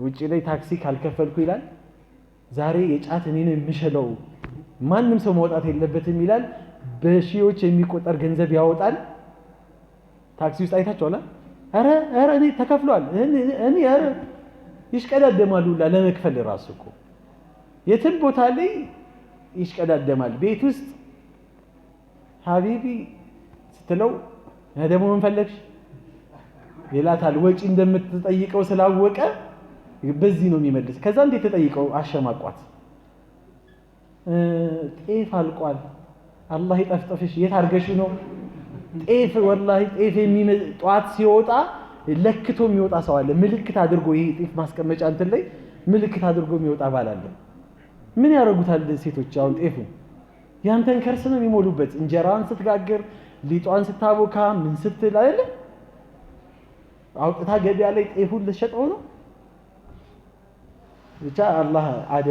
ውጪ ላይ ታክሲ ካልከፈልኩ ይላል። ዛሬ የጫት እኔ ነው የምሸለው፣ ማንም ሰው መውጣት የለበትም ይላል። በሺዎች የሚቆጠር ገንዘብ ያወጣል። ታክሲ ውስጥ አይታችኋል? ኧረ ኧረ እኔ ተከፍሏል፣ እኔ ኧረ ይሽቀዳደማሉ ሁላ ለመክፈል ራሱ እኮ የትም ቦታ ላይ ይሽቀዳደማል። ቤት ውስጥ حبيبي ስትለው ደግሞ ምን ፈለግሽ ይላታል። ወጪ እንደምትጠይቀው ስላወቀ በዚህ ነው የሚመልስ። ከዛ እንዴት ተጠይቀው አሸማቋት። ጤፍ አልቋል፣ አላህ ይጠፍጥፍሽ፣ የት አድርገሽ ነው ጤፍ? ወላሂ ጤፍ ጠዋት ሲወጣ ለክቶ የሚወጣ ሰው አለ። ምልክት አድርጎ ይሄ ጤፍ ማስቀመጫ እንትን ላይ ምልክት አድርጎ የሚወጣ ባል አለ። ምን ያደርጉታል ሴቶች አሁን ጤፉ? ያንተን ከርስ ነው የሚሞሉበት። እንጀራዋን ስትጋግር፣ ሊጧን ስታቦካ፣ ምን ስትል አይደለ አውጥታ ገበያ ላይ ጤፉን ልትሸጠው ነው። ብቻ አላህ አደብ